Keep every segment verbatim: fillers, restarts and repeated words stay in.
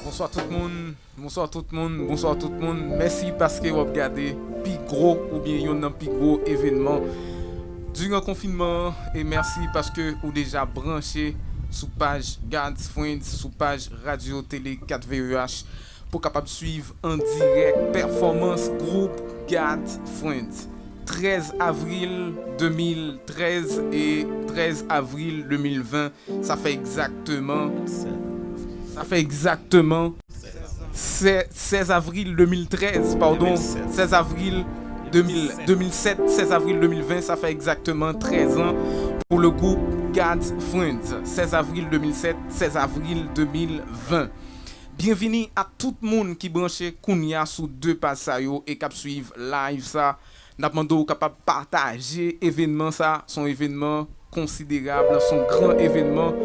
Bonswa tout moun, bonswa tout moun, bonswa tout moun. Mèsi paske w ap gade pi gwo oubyen yonn nan pi gwo evènman diran konfinman an, e mèsi paske ou deja branche sou paj God's Friends, sou paj Radyo Tele kat V E H, pou kapab swiv an dirèk pèfòmans gwoup God's Friends. Trèz avril de mil trèz e trèz avril de mil ven, sa fè egzakteman, sa fè egzakteman sè-, sèz avril de mil trèz, padon, sèz avril de mil, de mil sèt, sèz avril de mil ven, sa fè egzakteman trèz an pou le gwoup God's Friends. Sèz avril de mil sèt, sèz avril de mil ven. Byenvini a tout moun ki branche kounye a sou de paj sa yo e k ap swiv live sa. N ap mande w kapab pataje evènman sa. Se yon evènman konsiderab, se yon gran evènman.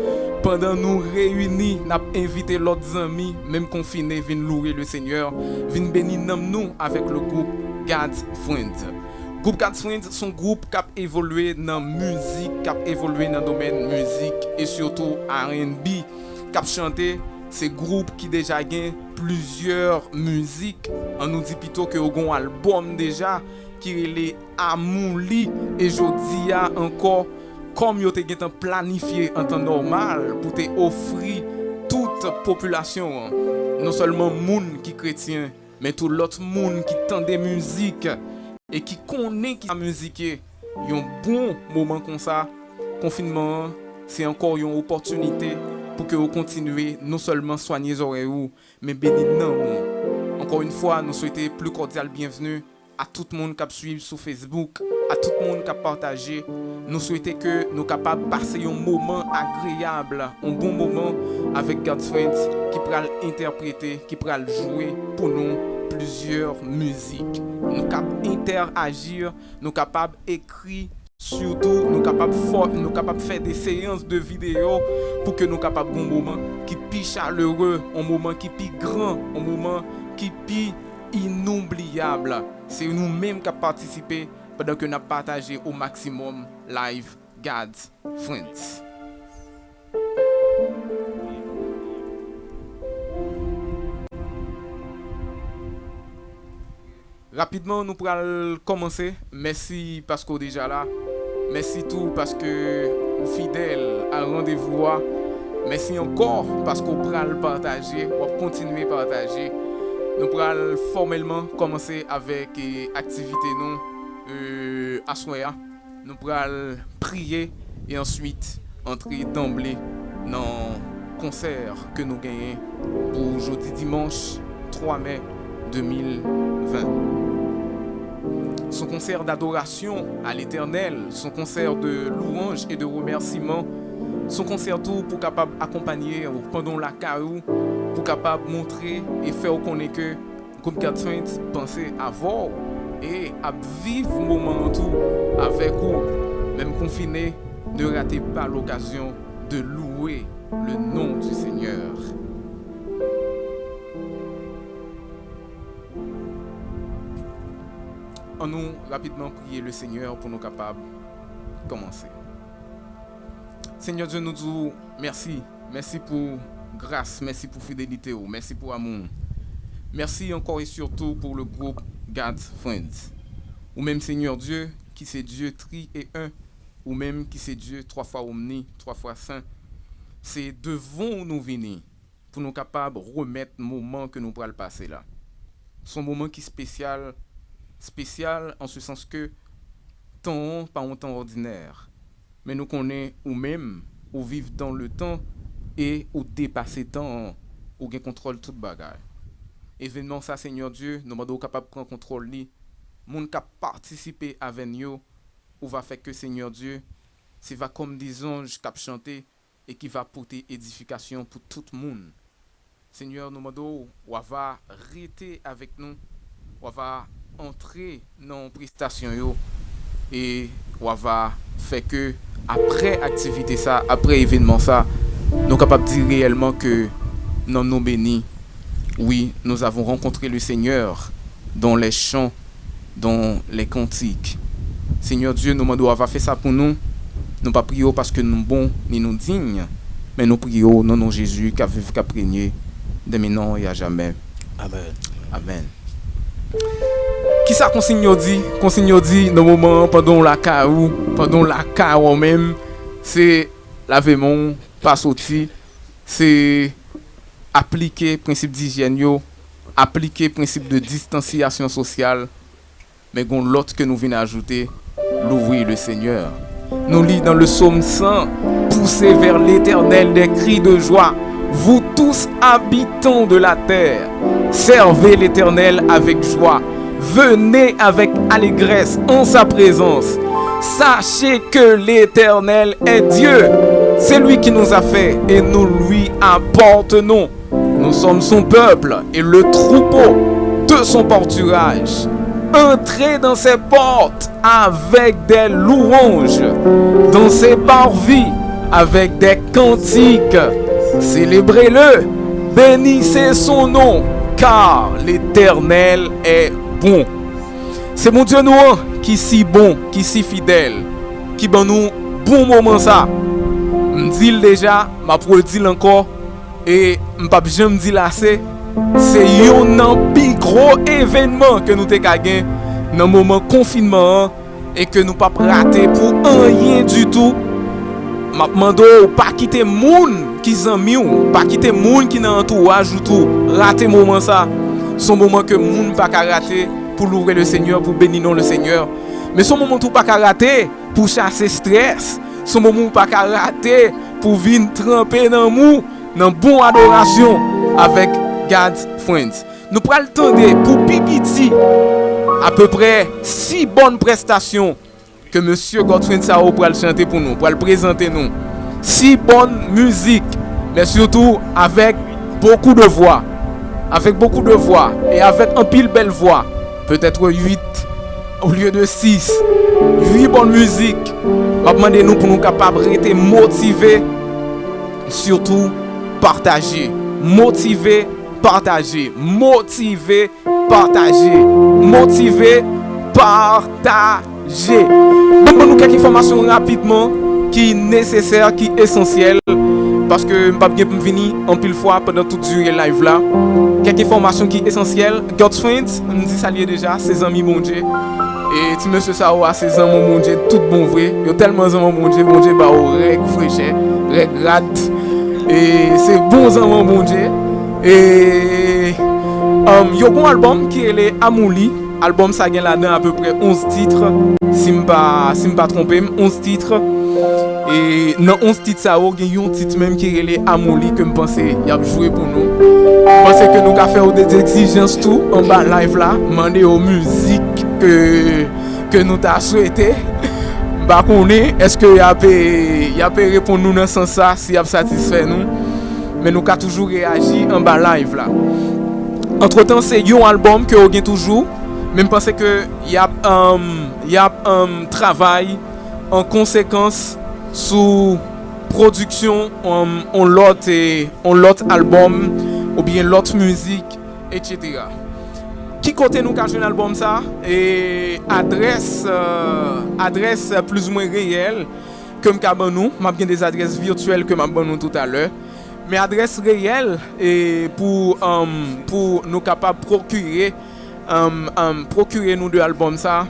Pandan nou reyini, n ap envite lòt zanmi, menm konfine, vin louwe Lesenyè, vin beni nanm nou avèk le gwoup God's Friends. Gwoup God's Friends se yon gwoup k ap evolye nan mizik, k ap evolye nan domèn mizik e sitou R and B. K ap chante, se gwoup ki deja gen plizyè mizik, an nou di pito ke yo gen yon albòm deja ki rele Amouli, e jodi a ankò, kòm yo te gentan planifye an tan nòmal pou te ofri tout popilasyon an, non sèlman moun ki kretyen, men tou lòt moun ki tande mizik e ki konnen ki sa mizik ye, yon bon moman konsa, konfinman an se ankò yon opòtinite pou ke ou kontinye non sèlman swanye zòrèy ou, men beni nanm ou. Ankò yon fwa, nou swete pli kòdyal byenvni a tout moun k ap swiv sou Facebook, a tout moun k ap pataje. Nou swete ke nou kapab pase yon moman agreyab, yon bon moman avèk God's Friends ki pral entèprete, ki pral jwe pou nou plizyè mizik. Nou kab entèaji, nou kapab ekri, sitou nou kapab fò, nou kapab fè de seyans de videyo pou ke nou kapab gen yon moman ki pi chalere, yon moman ki pi gran, yon moman ki pi inoubliyab. Se nou menm k ap patisipe pandan ke n ap pataje o maksimòm live God's Friends. Rapidman, nou pral kòmanse. Mèsi paske w deja la. Mèsi tou paske ou fidèl a randevou a. Mèsi ankò paske w pral pataje, w ap kontinye pataje. Nou pral fòmèlman kòmanse avèk, eh, aktivite nou, eh, aswè a. Nou pral priye e answit antre danble nan konsè ke nou genyen pou jodi dimanch twa mè de mil ven. Son konsè d'adorasyon a Letènèl, son konsè de louanj e de remèsiman, son konsè tou pou kapab akonpanye w pandan w lakay ou, pou kapab montre e fè w konnen ke Gwoup God's Friends panse avè w e ap viv moman an tou avèk ou. Menm konfine, ne ratez pas l'occasion de louer le nom du Seigneur. Annou rapidman priye Lesenyè pou nou kapab kòmanse. Senyè Dye, nou di w mèsi. Mèsi pou gras, mèsi pou fidelite w, mèsi pou amou w. Mèsi ankò e sitou pou le gwoup God's Friends. Ou menm, Senyè Dye, ki se Dye tri e en, ou menm ki se Dye twa fwa omni, twa fwa sen, se devan w nou vini pou nou kapab remèt moman ke nou pral pase la. Se yon moman ki espesyal, espesyal an se sans ke tan an pa yon tan òdinè. Men nou konnen ou menm, ou viv dans le temps e ou depase tan an, ou gen kontwòl tout bagay. Evènman sa, Senyè Dye, nou mande w kapab pran kontwòl li. Moun k ap patisipe avè n yo, ou va fè ke, Senyè Dye, se va kòm de zanj k ap chante e ki va pote edifikasyon pou tout moun. Senyè, nou mande w, w ava rete avèk nou, w ava antre nan prestasyon yo, e w ava fè ke apre aktivite sa, apre evènman sa, nou kapab di reyèlman ke nanm nou beni. Oui, nous avons rencontré le Seigneur dans les chants dans les cantiques. Seigneur Dieu, nou mande w a va fè sa pou nou. Nou pa priye w paske nou bon, ni nou diy, men nou priye w nan non Jezi k ap viv, k ap renye, dè mentnan e a jamè. Amèn. Amèn. Kisa konsiy yo di? Konsiy yo di nan moman an, pandan w lakay ou, pandan w lakay ou menm, se lave men w, pa soti, se aplike prensip dijyèn yo, aplike prensip de distansiyasyon sosyal, men gon lòt ke nou vin ajoute, louez le Seigneur. Nou li dans le psaume cent, poussez vers l'Éternel des cris de joie, vous tous habitants de la terre, servez l'Éternel avec joie, venez avec allégresse en sa présence. Sachez que l'Éternel est Dieu, c'est lui qui nous a fait et nous lui appartenons. Nous sommes son peuple et le troupeau de son pâturage. Entrez dans ses portes avec des louanges, dans ses parvis avec des cantiques. Célébrez-le, bénissez son nom, car l'Éternel est bon. Se Bondye nou an ki si bon, ki si fidèl, ki ban nou bon moman sa. M di l deja, m ap redi l ankò, e m p ap janm di l ase, se youn nan pi gwo evènman ke nou te ka gen nan moman konfinman an e ke nou p ap rate pou anyen ditou. M ap mande w, pa kite moun ki zanmi w, pa kite moun ki nan antouraj ou tou rate moman sa. Se yon moman ke moun pa ka rate pou louwe le Senyè, pou beni non le Senyè. Men se yon moman tou pa ka rate pou chase estrès. Se yon moman ou pa ka rate pou vin tranpe nanm ou nan bon adorasyon avèk God's Friends. Nou pral tande pou pi piti apeprè sis bòn prestasyon ke mesye God's Friends sa yo pral chante pou nou, pral prezante nou. Sis bòn mizik, men sitou avèk bokou de vwa. Avèk bokou de vwa e avèk anpil bèl vwa. Petèt uit olye de sis. Uit bòn mizik. M ap mande nou pou nou kapab rete motive, sitou pataje. Motive, pataje. Motive, pataje. Motive, pataje. Ban m ban nou kèk enfòmasyon rapidman ki nesesè, ki esansyèl, paske m p ap gen pou m vini anpil fwa pandan tout dire live la. Kèk enfòmasyon ki esansyèl, God's Friends, m di sa l ye deja, se zanmi Bondye. E ti mesye sa yo a se zanmi Bondye tout bon vre. Yo tèlman zanmi Bondye, Bondye ba yo règ frechè, règ rad. E se bon zanmi Bondye. E um, yo gon albòm ki rele Amouli. Albòm sa gen ladan apeprè onz tit, si m pa, si m pa twonpe m, onz tit. E nan onz tit sa yo, gen yon tit menm ki rele Amouli ke m panse y ap jwe pou nou. M panse ke nou ka fè yo de egzijans tou anba live la, mande yo mizik ke, ke nou ta swete. M pa konnen èske y ap, y ap reponn nou nan sans sa, si y ap satisfè nou. Men nou ka toujou reyaji anba live la. Antretan, se yon albòm ke yo gen toujou, men m panse ke y ap, um, y ap, um, travay an konsekans sou pwodiksyon, um, on lòt, e, on lòt albòm oubyen lòt mizik, etsetera. Ki kote nou ka jwenn albòm sa? E adrès, euh, adrès plizoumwen reyèl ke m ka ban nou, m ap gen de adrès vityèl ke m ap ban nou toutalè. Men adrès reyèl, e pou, um, pou nou kapab pwokire, um, um, pwokire nou de albòm sa,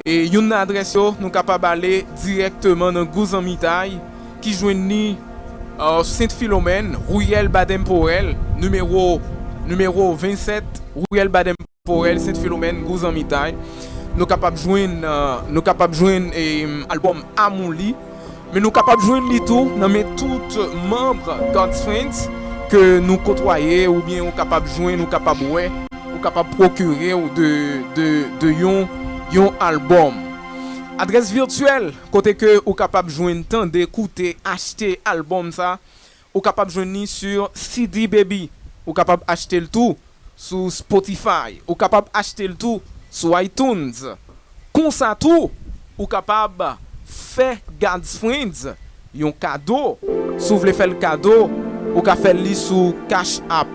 e youn nan adrès yo, nou kapab ale dirèkteman nan Gouzanmitay, ki jwenn li, euh, Sent Filomèn, riyèl Badèm Powèl, nimewo, nimewo vennsèt, riyèl Badèm Powèl, Sent Filomèn, Gouzanmitay. Nou kapab jwenn, euh, nou kapab jwenn, e, albòm Amouli. Men nou kapab jwenn li tou nan men tout manm God's Friends ke nou kotwaye, oubyen ou kapab jwenn, ou kapab wè, ou kapab pwokire w de, de, de yon, yon albòm. Adrès vityèl kote ke ou kapab jwenn, tande, koute, achte albòm sa, ou kapab jwenn li sou C D Baby. Ou kapab achte l tou sou Spotify. Ou kapab achte l tou sou iTunes. Konsa tou, ou kapab fè God's Friends yon kado. Si w vle fè l kado, ou ka fè li sou Cash App.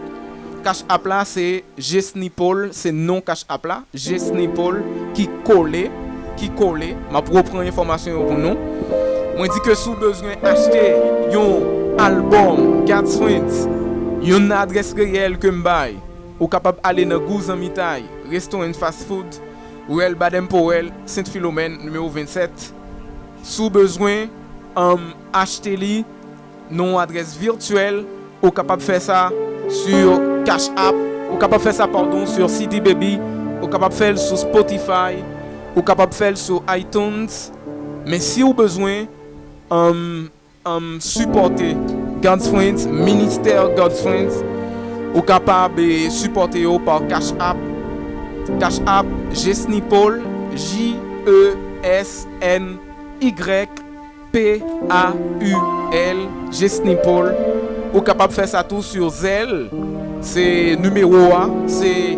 Cash App la, se Jesny Paul, se non Cash App la, Jesny Paul ki kole, ki kole. M ap repran enfòmasyon yo pou nou. Mwen di ke si w bezwen achte yon albòm God's Friends, yon adrès reyèl ke m bay, ou kapab ale nan Gou Zanmitay Restaurant Fast Food, Ruelle Baden-Powell, Sent Filomèn, nimewo vennsèt. Si w bezwen, um, achte li, nan yon adrès vityèl, ou kapab fè sa sur Cash App, ou kapab fè sa, padon, sur C D Baby, ou kapab fè l sou Spotify, ou kapab fè l sou iTunes. Men si w bezwen, um, um, sipòte God's Friends, ministè God's Friends, ou kapab, eh, sipòte yo pa Cash App. Cash App, Jesny Paul, J E S N Y P A U L, Jesny Paul. Ou kapab fè sa tou sou Zelle. Se nimewo a, se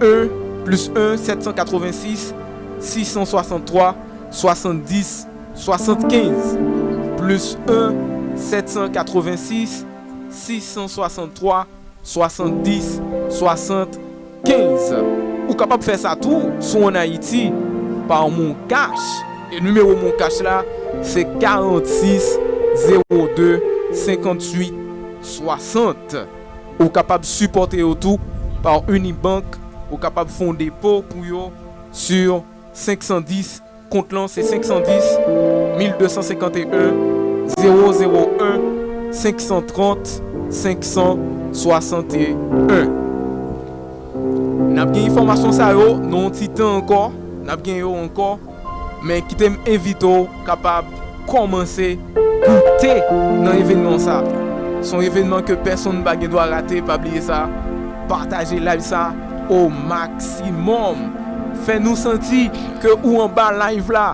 un plus un, sept cent quatre-vingt-six, six cent soixante-trois, soixante-dix, soixante-quinze, plus un, sept cent quatre-vingt-six, six cent soixante-trois, swasanndis, swasannkenz. Ou kapab fè sa tou si w ann Ayiti pa MonCash. E nimewo MonCash la, se karannsis, zewo de, senkantuit, swasant. Ou kapab sipòte yo tou pa Unibank. Ou kapab fè yon depo pou yo sur senk san dis. Kont lan se senk san dis, mil de san senkant e en, zewo zewo en, senk san trant, senk san swasanteyen. N ap gen enfòmasyon sa yo nan yon ti tan ankò. N ap gen yo ankò. Men kite m envite w kapab kòmanse goute nan evènman sa. Se yon evènman ke pèsonn pa gen dwa rate, pa bliye sa. Pataje live sa o maksimòm. Fè nou santi ke ou anba live la.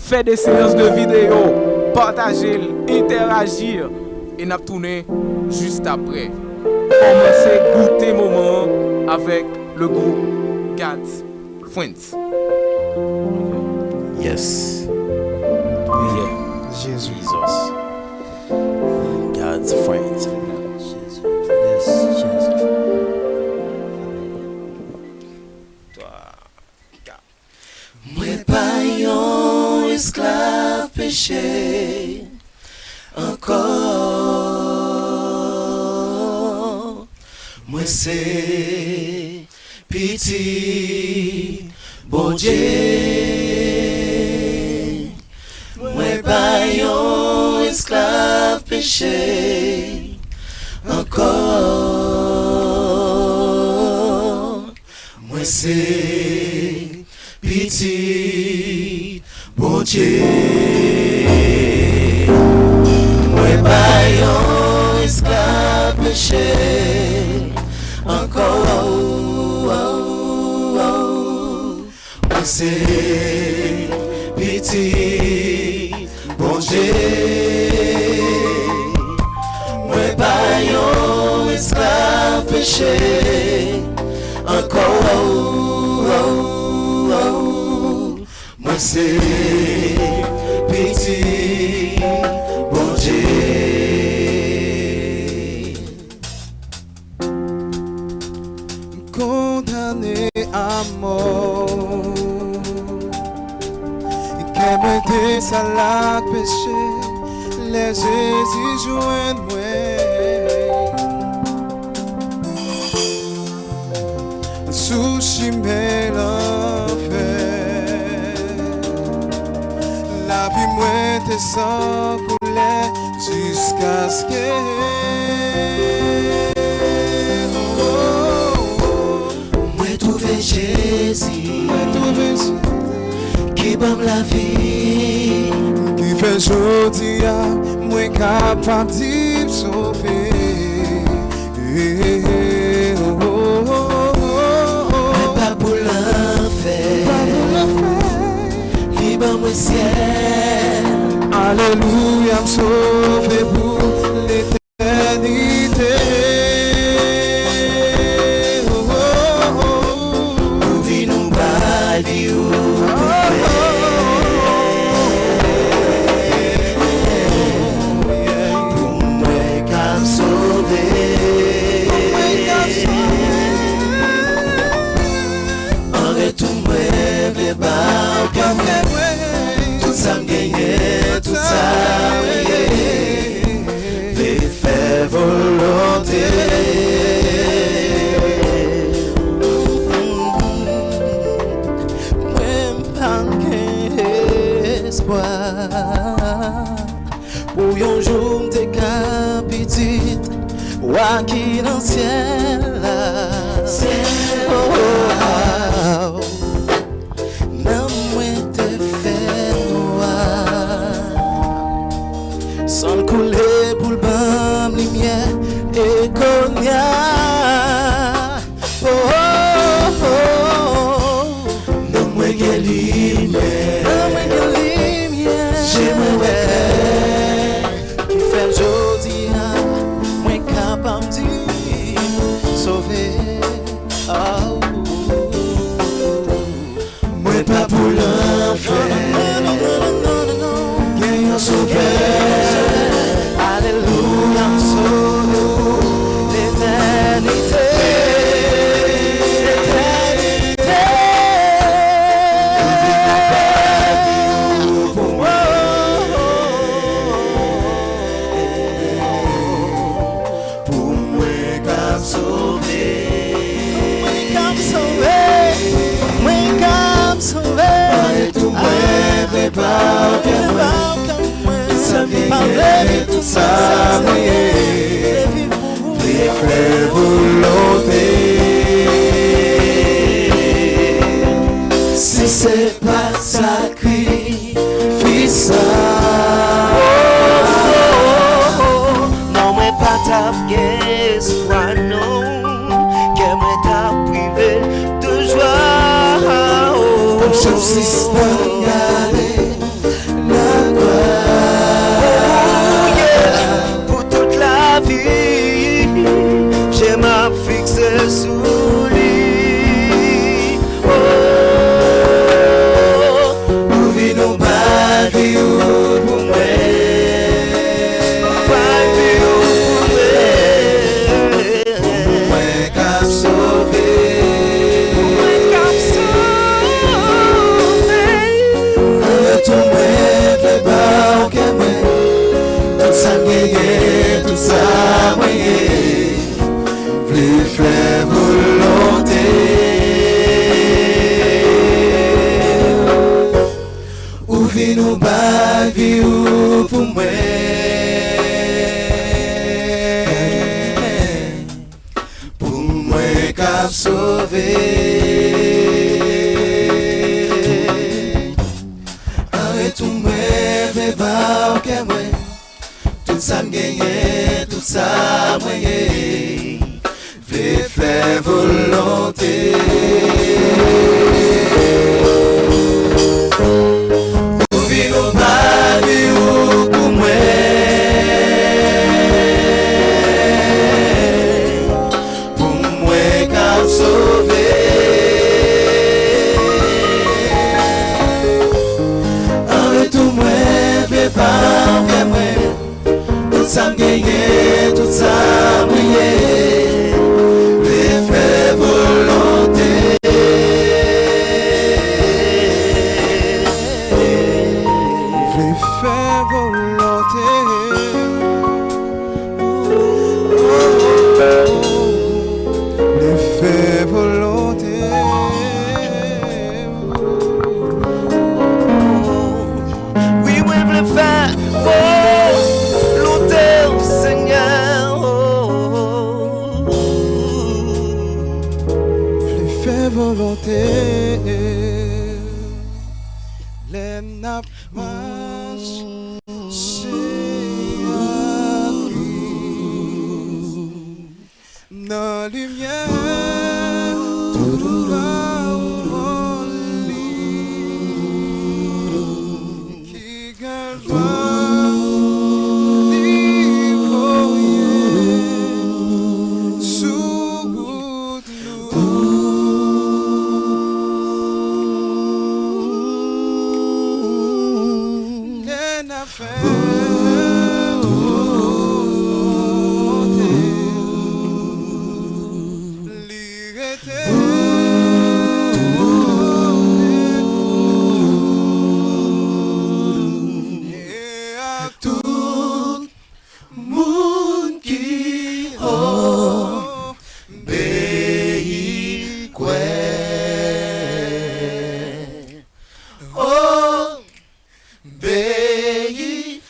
Fè de seyans de videyo, pataje l, entèraji, e n ap tounen jis apre. Kòmanse goute moman an avèk le groupe God's Friends. Yes. Yeah. Jezi. Jesus. God's Friends. Yes, Jezi. Twa, kat. Mwen pa yon esklav peche ankò. Mwen se pitit Bondye. Mwen pa yon esklav peche ankò. Mwen se pitit Bondye. Mwen pa yon esklav peche ankò. Mwen se pitit Bondye. Mwen pa yon esklav peche ankò. Mwen se pitit Bondye. M kondane a mò. Kè mwen te sal ak peche lè Jezi jwenn mwen. Sou chimen lanfè, lavi mwen te san koulè jiskaske mwen twouve Jezi, mwen twouve Jezi ki ban m lavi, ki fè jodi a mwen kapab di m sove. Mwen pa pou lanfè, li ban mwen syèl. Alelouya, m sove pou letènite. Ou vin ou bay vi ou pou mwen. Pou mwen ka sove. Pou mwen ka sove. pitit wa ki nan syèl la. Oh, oh, oh. Nanm mwen te fè nwa. San l koule pou l ban m limyè. E kounye a, oh, oh, oh, oh. Nanm mwen gen limyè. Nanm mwen gen limyè. Je mwen wè klè. Ki fè jodi a, mwen kapab di, sove. Oh. Mwen pa pou lanfè. Gen yon sovè. Alelouya, m sove pou letènite. Letènite. Pou mwen. Pou mwen k ap sove. Mwen k ap sove. Mwen k ap sove. Mwen tou mwen vle ba w kè mwen. Tout sa m genyen, tout sa mwen ye. Vle fè volonte. Si se pa sa Sakrifis la. Non, mwen pa t ap gen espwa, non. Kè mwen t ap prive de jwa. Pou m janm sispann gade laglwa. Oh, yeah. Pou tout lavi, je m ap fikse sou li. Oh, ou vin ou bay vi ou pou mwen. Ou bay vi ou pou mwen. Pou mwen k ap sove. Pou mwen k ap sove. An retou mwen vle ba w kè mwen. Tout sa m genyen, tout sa mwen ye. Vle fè volonte w. Ou vin ou bay vi ou pou mwen. Pou mwen k ap sove. An retou mwen vle ba w kè mwen. Tout sa m genyen, tout sa mwen ye, vle fè volonte w. Ou vin ou bay vi ou pou mwen. Pou mwen k ap sove. An retou mwen vle ba w kè mwen. Tout sa m genyen, tout sa mwen ye. Vle fè volonte w. Vle fè volonte w. Vle fè volonte w. Wi, mwen vle fè volonte w, Senyè. Vle fè volonte w. Lè n ap mache ak ou nan limyè, tout ou ba ou li, ki gen lwa li voye sou wout nou. Lè n ap fè volonte w, li rete. E ak tout moun ki obeyi, kwè. Obeyi,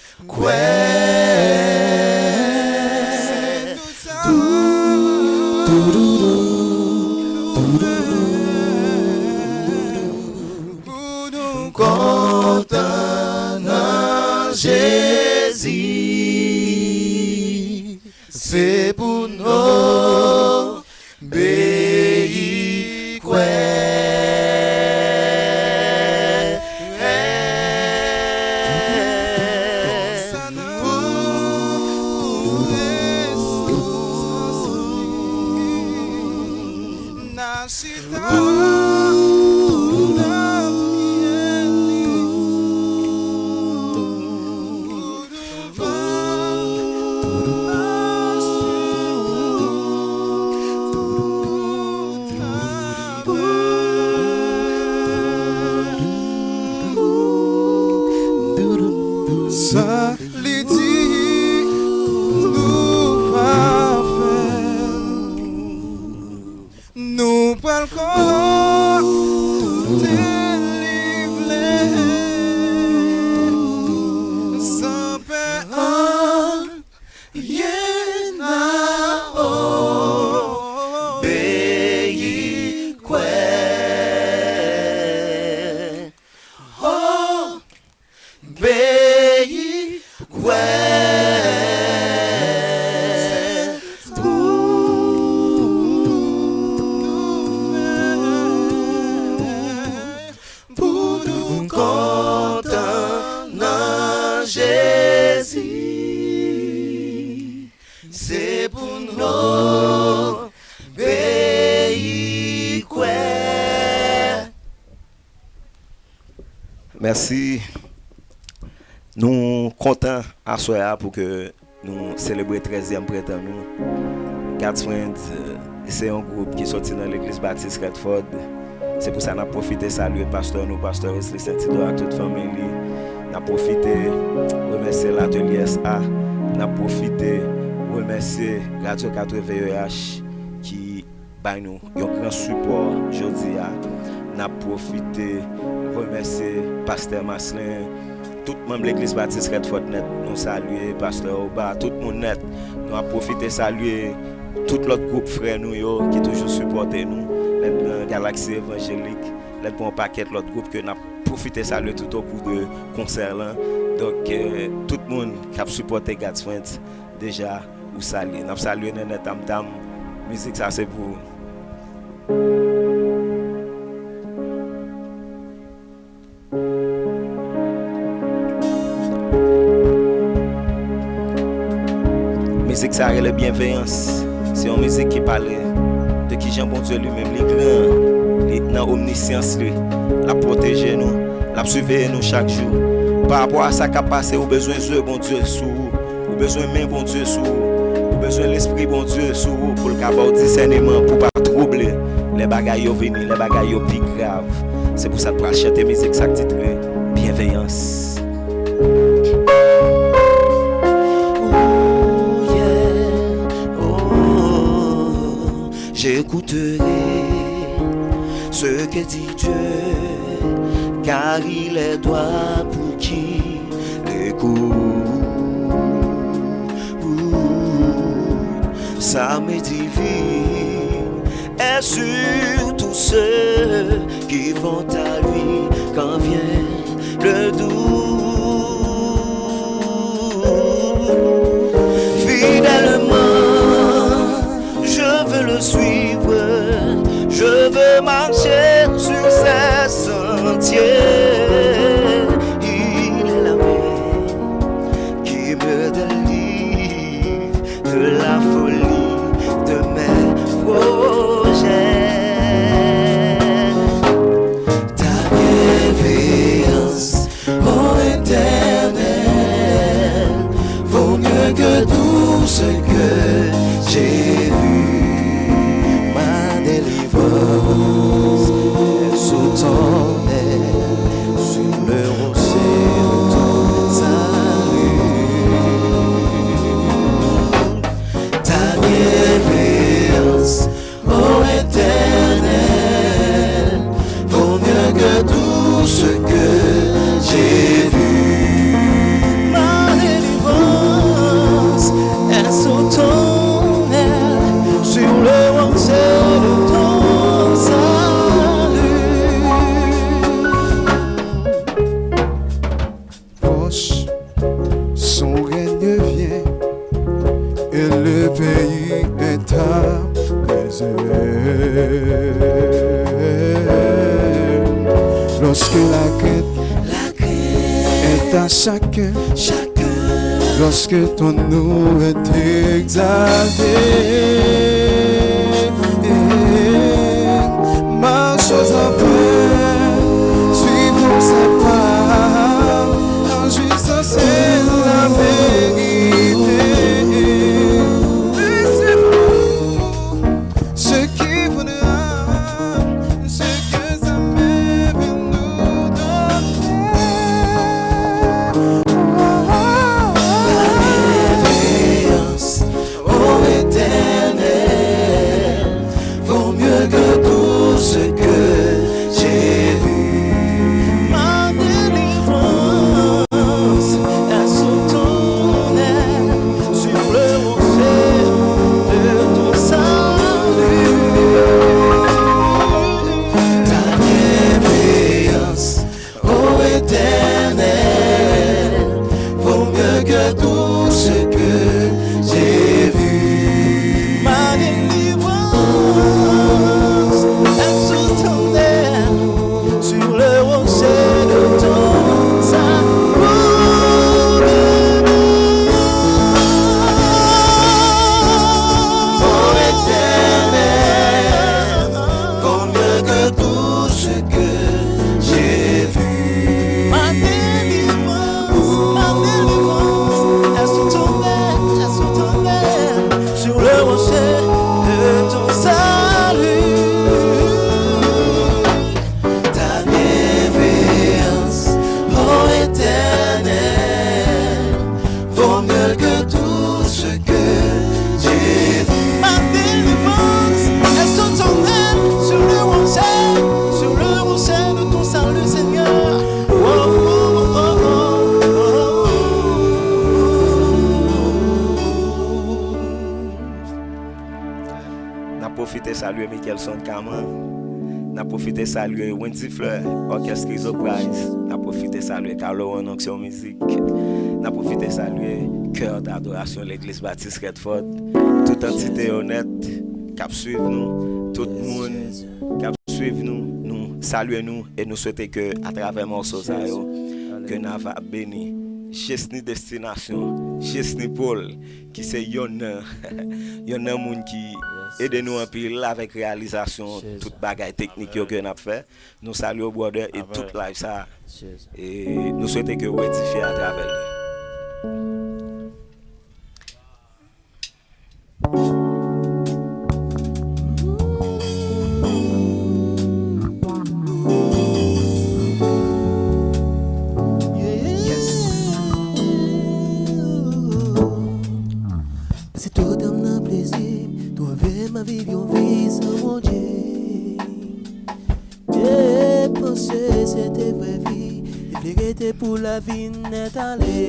Peyi kwè. Mèsi. Nou kontan aswè a pou ke nou selebre trèzyèm prentan nou. God's Friends, eh, se yon gwoup ki soti nan Legliz Batis Redford. Se pou sa n ap pwofite salye pastè nou, pastè Wesley Saint-Isidore ak tout fanmi li. N ap pwofite remèsye Latelyè S A. N ap pwofite remèsye Radyo katreven E H ki bay nou yon gran sipò jodi a. N ap pwofite remèsye pastè Marcelin, tout manm Legliz Batis Redford nèt, nou salye pastè Oba, tout moun nèt. Nou ap pwofite salye tout lòt gwoup frè nou yo ki toujou sipòte nou. Lè n pran Galaxy Evangélique, lè n pran yon pakèt lòt gwoup ke n ap pwofite salye tout okou de konsè lan. Donk, eh, tout moun k ap sipòte God's Friends, deja, ou salye. N ap salye Nènè Tam Tam. Mizik sa se pou ou. Mizik sa rele Byenveyans. Se yon mizik ki pale de kijan Bondye li menm li gran, li nan omnisyans li, l ap pwoteje nou, l ap siveye nou chak jou. Pa rapò a sa k ap pase, ou bezwen zye Bondye sou ou. Ou bezwen men Bondye sou ou. Ou bezwen Lespri Bondye sou ou pou l ka ba w disèneman, pou w pa twouble lè bagay yo vini, lè bagay yo pi grav. Se pou sa n pral chante mizik sa k titre Byenveyans. Oh, yeah. Oh, j'écouterai ce que dit Dieu, car il est droit pour qui l'écoute. Sa medivine est sur tous ceux qui vont à lui quand vient le doute. Fidèlement, je veux le suivre, je veux marcher sur ses sentiers. Il est la mer qui me délivre de la folie de mes projets. Ta bienveillance, ô Éternel, vaut mieux que tout ce que j'ai vu. Ma délivrance est sous ton aile, sur le rocher de ton salut. Ta bienveillance, ô Éternel, vaut mieux que tout ce que j'ai vu. Ma délivrance est sous ton aile, sur le rocher de ton salut. Proche, son règne vient, et le pays est apaisé. Lorsque la crainte est à chacun, lorsque ton nom est exalté, marchons en paix, suivons ses pas, en justice et la vérité. Laissez-nous ce qui voudra, ce que ça me veut nous donner. La bienveillance, ô Éternel, vaut mieux que tout ce que j'ai Kelson Caman. N ap pwofite salye Wendy Fleur, Òkès Rizoprise. N ap pwofite salye Carlo Ononksyon Mizik. N ap pwofite salye Kè Dadorasyon Legliz Batis Rèdfòd. Tout antite yo nèt k ap swiv nou, tout moun k ap swiv nou, nou salye nou e nou swete ke atravè mòso sa yo, ke n a va beni Jesny Destinasyon, Jesny Paul, ki se yonn nan, yonn nan moun ki ede nou anpil avèk reyalizasyon tout bagay teknik yo ke n ap fè. Nou salye w, brother, e tout live sa. E nou swete ke w edifye atravè li. Se tout anm nan plezi, twouve m ap viv yon vi san Bondye. E panse se te vrè vi, li vle rete pou lavi nèt ale.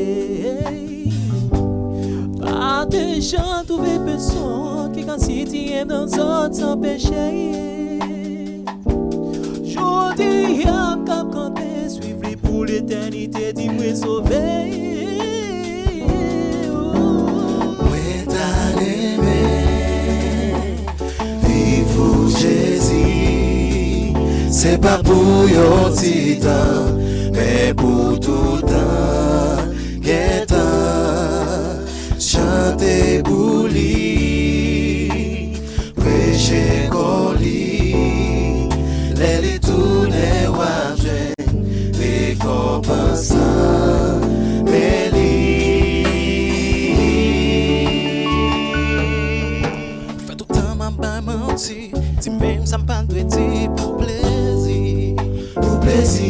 Pa te jan twouve pèsonn ki ka sitiye m nan zòn san peche. Jodi a m k ap kanpe, swiv li pou letènite, di mwen sove. Mwen ta renmen viv pou Jezi, se pa pou yon ti tan, men pou toutan. Gentan chante pou li, preche kò li, lè li tounen w ap jwenn rekonpans lan, men li. Fè tout tan m ap bay manti, di menm sa m pa t dwe di pou plezi. Pou plezi.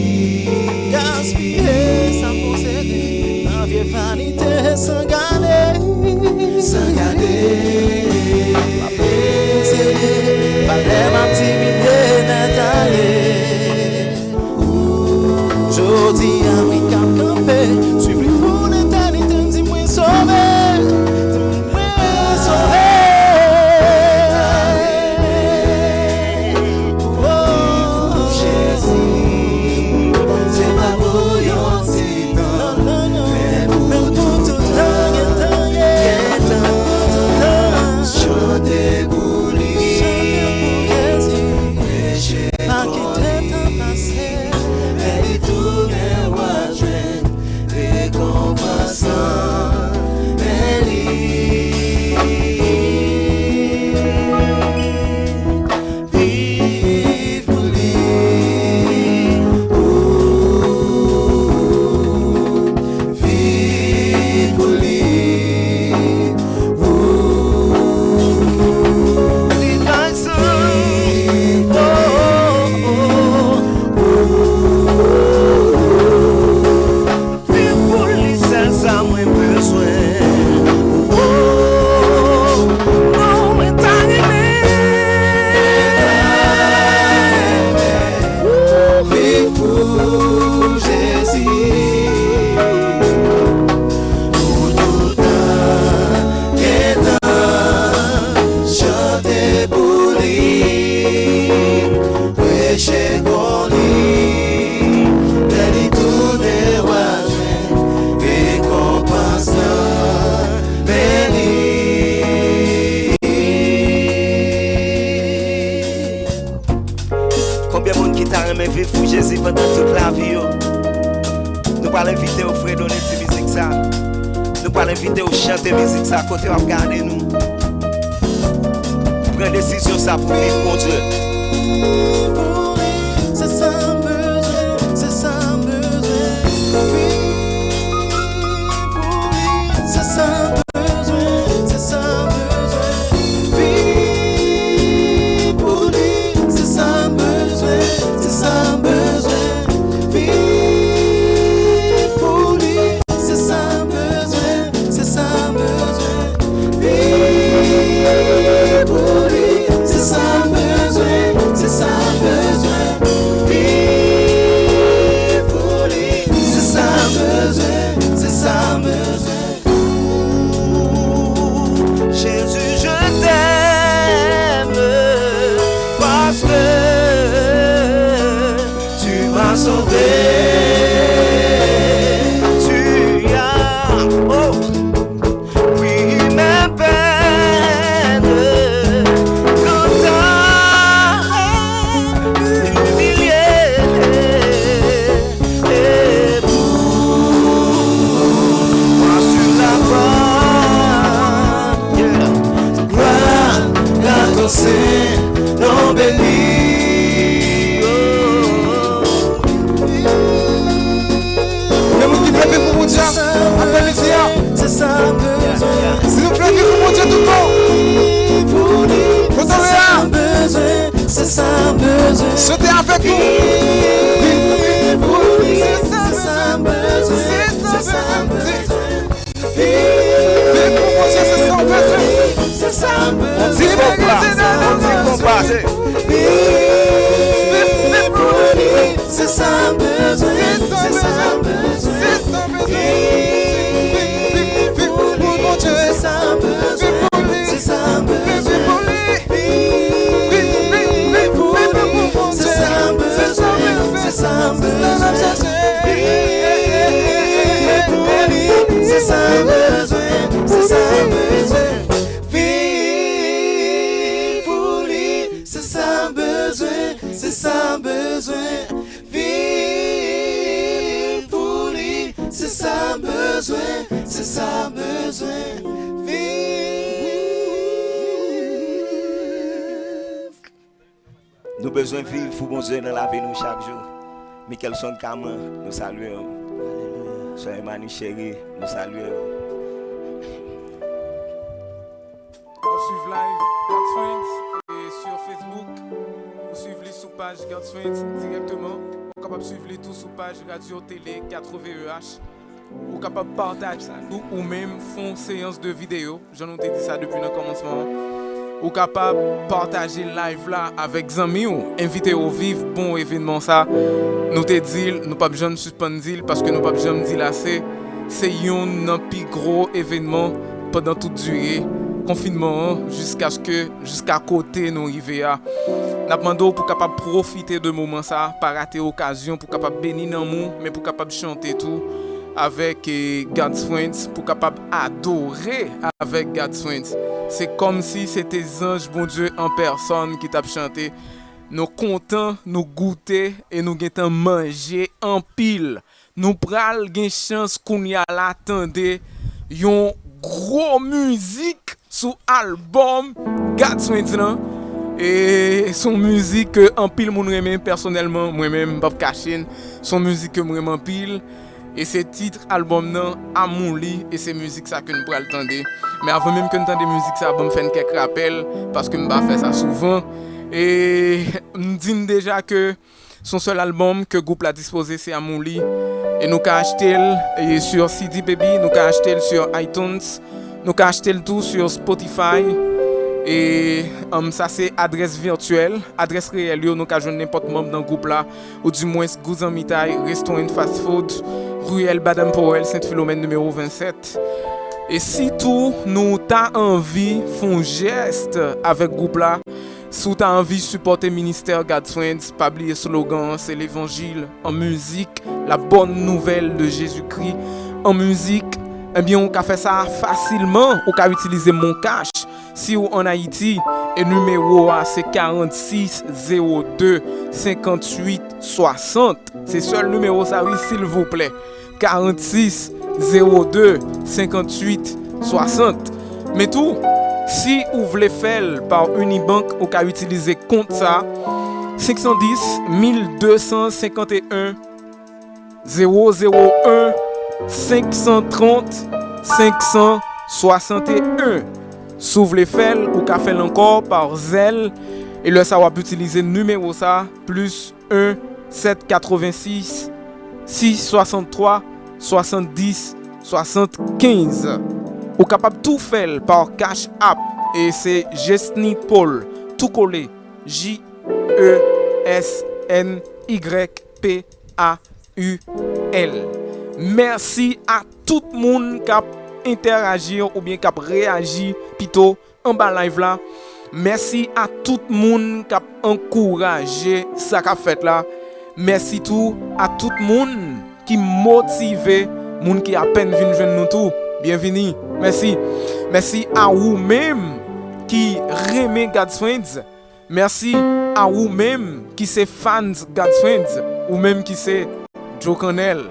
Gaspiye sa m posede nan vye vanite san gade. San gade. M ap peye seye, valè m ap diminye nèt ale. Jodi a mwen k ap kanpe, swiv li pou letènite, di mwen sove, di mwen sove. Viv pou Jezi, se pa pou yon ti tan, men pou tout tan, gentan, gentan, chante pou li. Pa kite tan pase. Lè li tounen w a jwenn rekonpans lan, men li. Viv pou li. Viv pou li. Li bay san. Viv pou li, sèl sa mwen bezwen. Oh, oh, mwen ta renmen. Viv pou Jezi, pou tout tan, gentan chante pou li, preche kò li, lè li tounen w a jwenn rekonpans lan, men li. Konbyen moun ki ta renmen viv pou Jezi pandan tout lavi yo? Nou pral envite w fredone ti mizik sa. Nou pral envite w chante mizik sa kote w ap gade nou. Pran desizyon sa pou viv Bondye. Se sa m bezwen, se sa m bezwen. Viv pou li, se sa m bezwen, se sa m bezwen. Viv pou li, se sa m bezwen, se sa m bezwen. Viv pou li, se sa m bezwen, se sa m bezwen. Viv pou li, se sa m bezwen, se sa m bezwen. Aprèmidi a, si nou vle viv pou Bondye tout bon, kote w ye a, chante avèk nou. Viv pou li, se sa m bezwen, se sa m bezwen. Viv pou Bondye, se sa w bezwen. On ti konpa, on ti konpa, se. Viv pou li, se sa m bezwen, se sa m bezwen. Viv pou Bondye, se sa m bezwen, se sa m bezwen. Viv pou li, viv pou li, viv pou Bondye, se sa m bezwen, se sa m bezwen. Viv pou li, se sa m bezwen, se sa m bezwen. Viv pou li, se sa m bezwen, se sa m bezwen. Viv pou li, se sa m bezwen, se sa m bezwen. Viv. Nou bezwen viv pou Bondye nan lavi nou chak jou. Michelson Caman, nou salye w. Alelouya. Sè Emmanuel Chéri, nou salye w. Ou suiv live God's Friends e sur Facebook. Ou suiv li sou paj God's Friends dirèkteman. Ou kapab suiv li tou sou paj Radyo Tele katreven E H. Ou kapab pataje tou ou menm fon seyans de videyo, jan nou te di sa depi nan kòmansman an. Ou kapab pataje live la avèk zanmi w, envite yo viv bon evènman sa. Nou te di l, nou p ap janm sispann di l, paske nou p ap janm di l ase. Se youn nan pi gwo evènman pandan tout dire konfinman an, jiskaske, jiska kote nou rive a. N ap mande w pou kapab pwofite de moman sa, pa rate okazyon pou kapab beni nanm ou, men pou kapab chante tou avèk, eh, God's Friends, pou kapab adore avèk God's Friends. Se kòmsi se te zanj Bondye an pèsòn ki t ap chante. Nou kontan, nou goute e nou gentan manje anpil. Nou pral gen chans kounye a la tande yon gwo mizik sou albòm God's Friends lan. E se yon mizik ke anpil moun renmen, pèsonèlman, mwen menm, m p ap kache n, se yon mizik ke m renmen anpil. E se tit albòm nan, Amouli, e se mizik sa ke n pral tande. Men avan menm ke n tande mizik sa, ban m fè n kèk rapèl, paske m pa fè sa souvan. E m di n deja ke se yon sèl albòm ke gwoup la dispoze, se Amouli. E nou ka achte l, e sur C D Baby, nou ka achte l sur iTunes, nou ka achte l tou sur Spotify. E, um, sa se adrès vityèl. Adrès reyèl yo, nou ka jwenn nenpòt manm nan gwoup la, oudimwens Gou Zanmitay, Resto and Fast Food, Riyèl Baden Powell, Sent Filomèn nimewo vennsèt. E si tou nou ta anvi fè yon jès avèk gwoup la, si w ta anvi sipòte ministè God's Friends, pa bliye slogan an, se levanjil an mizik, la bonne nouvelle de Jésus-Christ an mizik. Ebyen, ou ka fè sa fasilman, ou ka itilize MonCash. Si w ann Ayiti, e nimewo a se karannsis zewo de senkantuit swasant. Se sèl nimewo sa wi, silvouplè. Karannsis zewo de senkantuit swasant. Men tou, si ou vle fè l pa Unibank, ou ka itilize kont sa, senk san dis mil de san senkanteyen zewo zewo en senk san trant senk san swasanteyen. Si w vle fè l, ou ka fè l ankò pa Zelle, e lè sa w ap itilize nimewo sa, plis en sèt katrevensis sis swasanntwa swasanndis swasannkenz. Ou kapab tou fè l pa Cash App, e se Jesny Paul, tou kole, J E S N Y P A U L. Mèsi a tout moun k ap entèraji oubyen k ap reyaji pito anba live la. Mèsi a tout moun k ap ankouraje sa k ap fèt la. Mèsi tou a tout moun ki motive moun ki apèn vin jwenn nou tou. Byenvini. Mèsi. Mèsi a ou menm ki renmen God's Friends. Mèsi a ou menm ki se fans God's Friends, ou menm ki se Joe Cannell,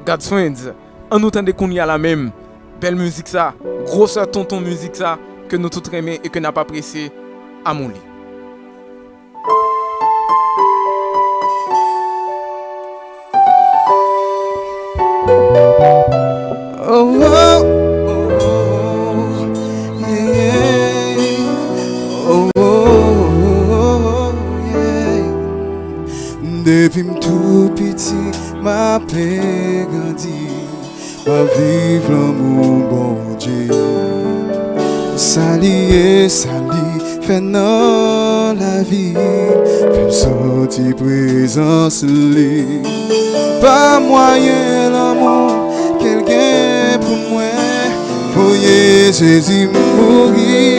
God's Friends. Ann nou tande kounye a la menm bèl mizik sa, gwosè tonton mizik sa ke nou tout renmen e ke n ap apresye, Amouli. Depi m tou piti, m ape grandi, m ap viv lanmou Bondye. Sa li ye, sa li fè nan lavi m, fè m sòti prezans li. Pa mwayen lanmou ke l gen pou mwen, voye Jezi mouri.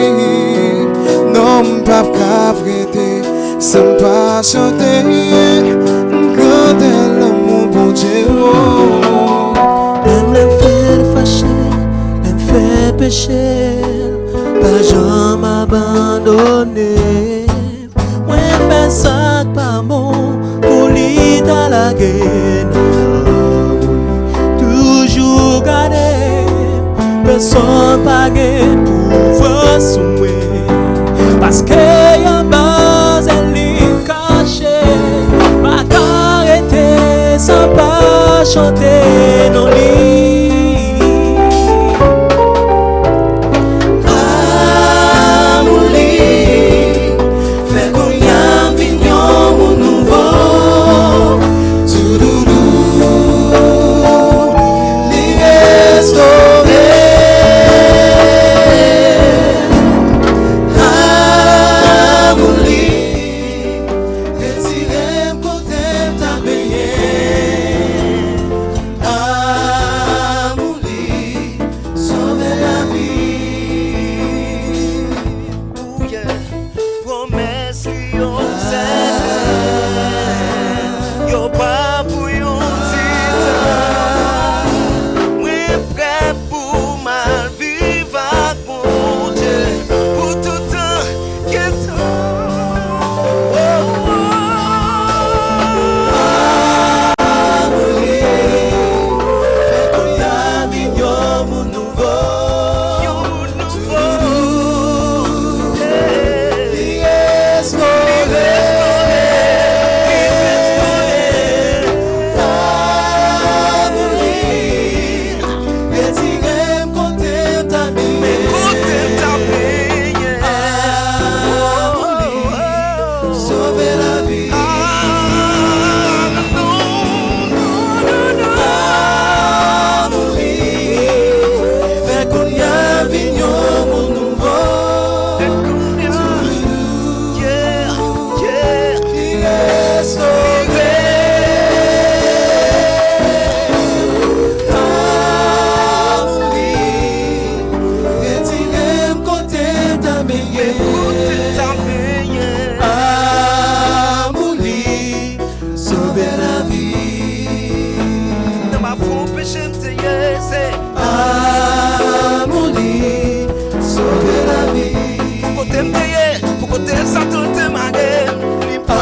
Non, m p ap ka rete san m pa chante, m grandè lanmou Bondye, o. Menm lè m fè l fache, lè m fè peche, l pa janm abandone. Mwen fè sa k pa bon pou li ta lage nan lanmou li. Toujou gade m, pèsonn pa gen pouvwa sou mwen. Paske anba zèl li m kache, m pa ka rete san pa chante non li. Amour li fè kounye a m vin yon moun nouvo. Toudoudou, li restore m. Amour li retire m kote m ta benyen. Amour li sove lavi. Ou ye pwomès li yo sèten, yo pa pou yon ti tan. Mwen prè pou m al viv ak Bondye pou tout tan. Gentan. Oh, oh. Amour li fè kounye a m vin yon moun nouvo. Yon moun nouvo. Yeah. Li restore. Li restore. Amour li retire m kote m ta benyen. Kote m ta benyen. Amour li sove lavi. Ah, non, non, non, non. Amour li fè kounye a m vin yon moun nouvo. Fè kounye a. Yeah, yeah. Li restore. Amour li retire m kote m ta benyen. Kote m ta benyen. Amour li sove lavi. Nan mafon peche m te ye, se amour li sove lavi. Pou kote m te ye, pou kote Satan te mare m, li pa.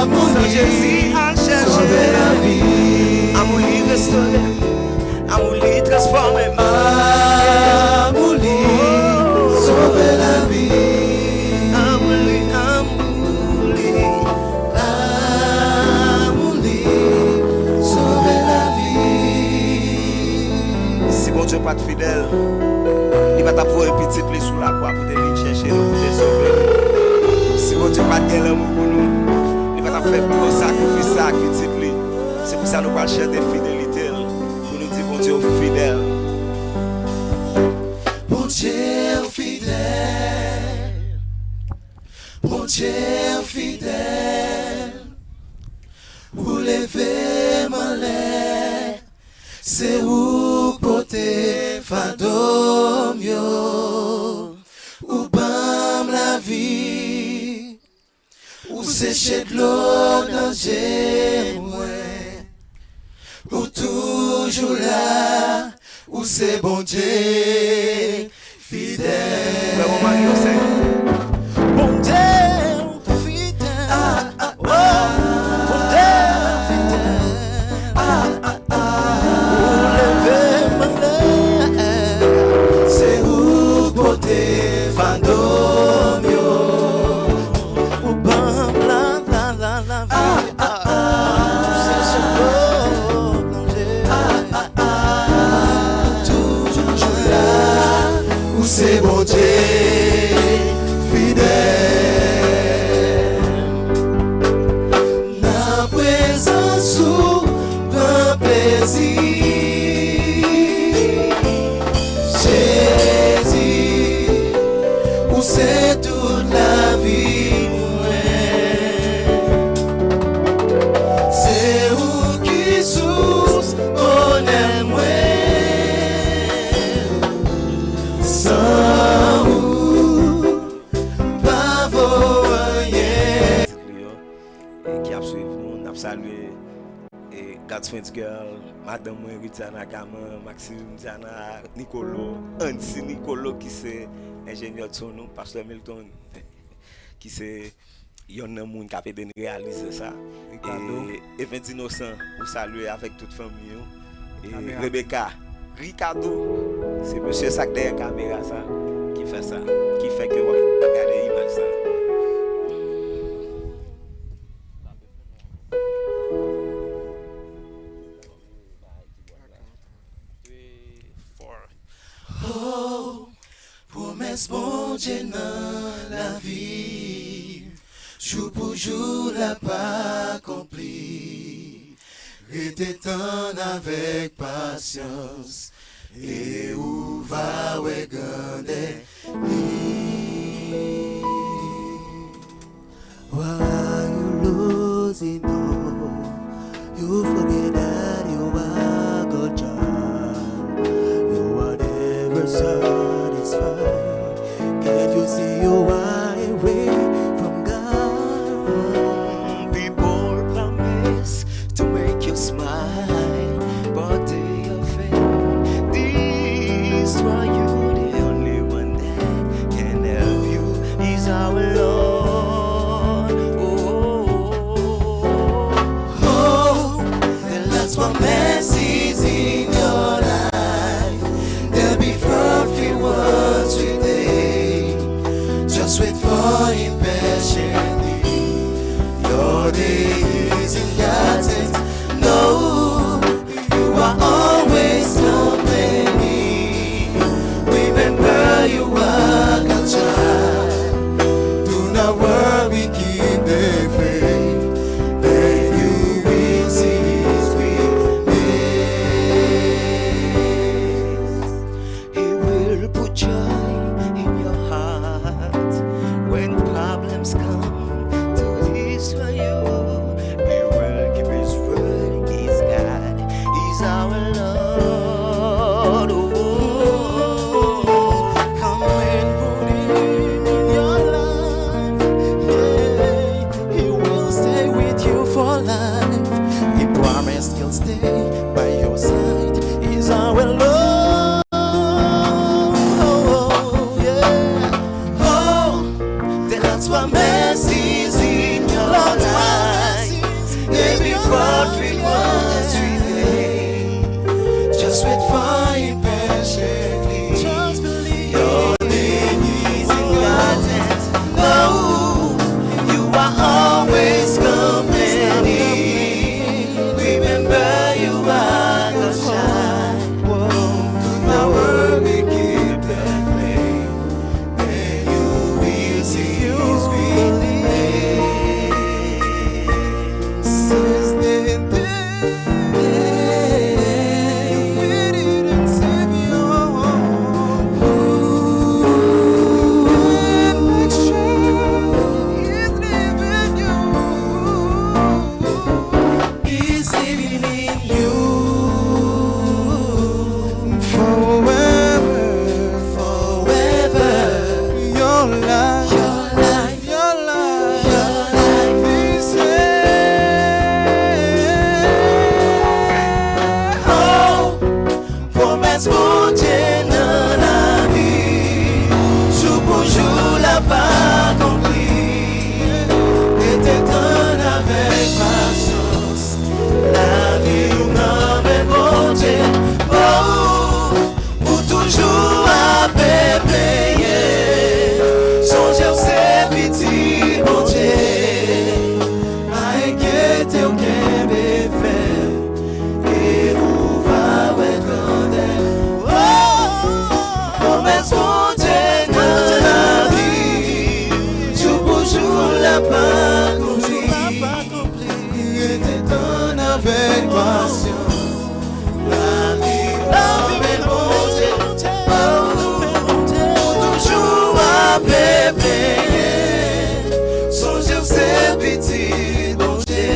Amour li sove lavi. Amour li restore. Amour li transfòme m. Amour li sove lavi. Amour li, amour li. Amour li sove lavi. Si Bondye pa t fidèl, li pa t ap voye pitit li sou lakwa pou te vin chèche nou, pou te sove nou. Si Bondye pa t gen lanmou pou nou, li pa t ap fè gwo sakrifis sa ak pitit li. Se pou sa nou pral chante fidelite l, pou nou di Bondye w fidèl. Bondye w fidèl. Bondye w fidèl. Ou leve m anlè. Se ou k pote fado m yo. Ou ban m lavi. Ou seche dlo nan je mwen. Ou toujou la. Ou se Bondye fidèl. Frè Romario, se Bondye fidèl. Ah, ah, ah. Bondye fidèl. Ah, ah, ah. Ou leve m anlè. Se ou k pote fado m yo. Ou ban m la, la, la, lavi. Ah, ah, ah. Ou seche dlo nan je. Ah, ah, ah. Toujou la. Ou se Bondye. God's French Girl, madanm mwen Rudiana Gaman, Maxime Diana Nicolo, Andy Nicolo ki se enjenyè son nou, Pastè Milton ki se yonn nan moun k ap ede n reyalize sa. Ricardo. E Evens Innocent, ou salye avèk tout fanmi w. E Rebecca, Ricardo, se mesye sa k dèyè kamera sa ki fè sa, ki fè ke w ap gade imaj sa. Oh, pwomès Bondye nan lavi, jou pou jou l ap akonpli. Rete tann avèk pasyans, e ou va wè grandè li. Why you losing all? You forget that you are God's child. You are never satisfied. Can't you see you are away from God? People promise to make you smile, but they are fake. Destroy you, the only one that can help you is our Lord. Oh, oh, oh, oh. The Lord's promises in your life, they'll be fulfilled once today. Just wait for Him patiently. Your day is in God's hands. No, you are always complaining. Remember, you are God's child. Do not worry, keep the faith. Then you will see His goodness. He will put joy in your heart when problems come to destroy you. He will keep His word, He's God, He's our Lord. Oh, come and put Him in your life. Yeah, He will stay with you for life. He promised He'll stay by your side. He's our Lord. Oh, yeah. Oh, the Lord's promises in your life, they be fulfilled once today. Just wait for Him patiently. Your day is in God's hands. No, you are always complaining. Remember, you are God's child. Do not worry, keep the faith. Then you will see His goodness. Since the day you waited and Savior, who in make sure is living you. Is living in you. Forever, forever. Your life, your life, your life, your life is here. Oh, pwomès Bondye nan lavi, jou pou jou l ap akonpli. Rete tann avèk pasyans. Lavi w nan men Bondye. Oh, ou toujou ap plenyen. Sonje w se pitit Bondye. Pa enkyete w, kenbe fèm. E ou va wè grandè. Oh, pwomès Bondye nan lavi. Jou pou jou l ap akonpli. Rete tann avèk pasyans. Lavi w nan men Bondye. Oh, ou toujou ap plenyen. Sonje w se pitit Bondye.